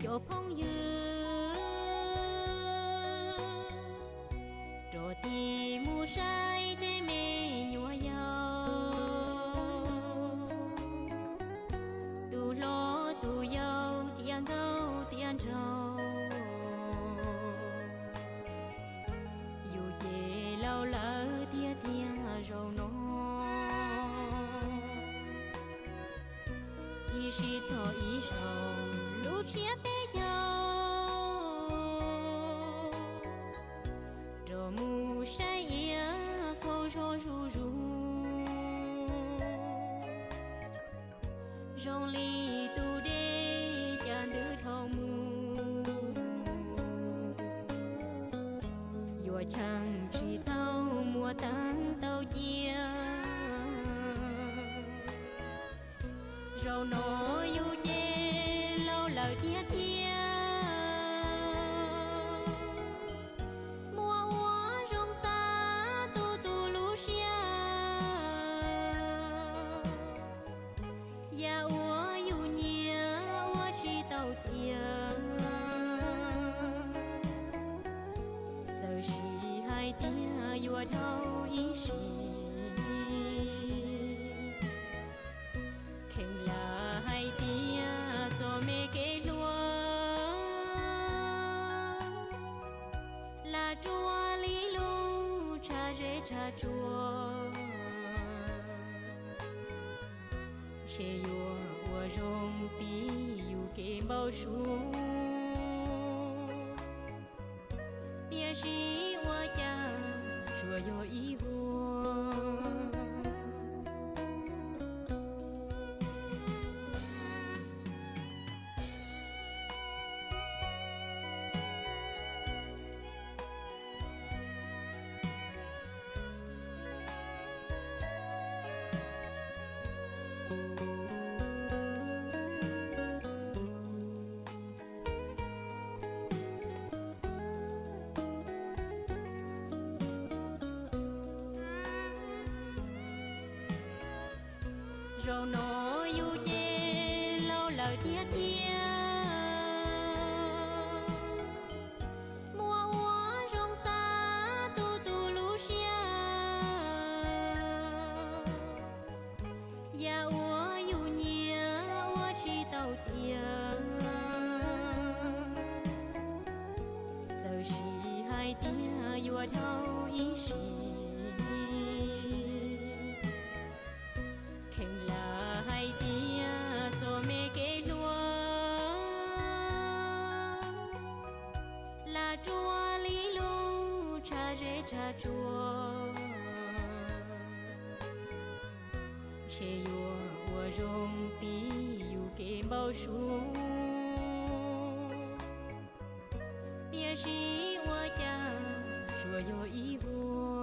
Cov phooj ywg, rov tig mus saib tej me nyuam yaus, tus hlob tus yau tiav nkauj tiav nraug. Yus ces laus lawm tiag tiag zaum no, ib sij txog ib zaug lub tshiab peb caug, rov mus saib iav qaug zog zuj zus, zoo li tus dej cas ntws dhau mus, yuav cheem tsis tau muaj teeb tau cia. Zaum no yus ces laus lawm tiag tiag, muaj ua zoo xav tu tu lub siab, yam uas yus nyiam ua tsis tau tiag. Txawm sis hais tias yuav dhau ib sim, kheev lam hais tias txoj me kev hluas lam ruaj li lub tshav zeb tshav tsuas, ntshe yuav ua zoo pib yus kev npau suav. Tiam sis ua cas tsuas yog ib vuag. Zaum no yus ces laus lawm tiag tiag, muaj ua zoo xav tu tu lub siab, yam uas yus nyiam ua tsis tau tiag. Txawm sis hais tias yuav dhau ib sim, kheev lam hais tias txoj me kev hluas lam ruaj li lub tshav zeb tshav tsuas, ntshe yuav ua zoo pib yus kev npau suav. Tiam sis ua cas tsuas yog ib vuag.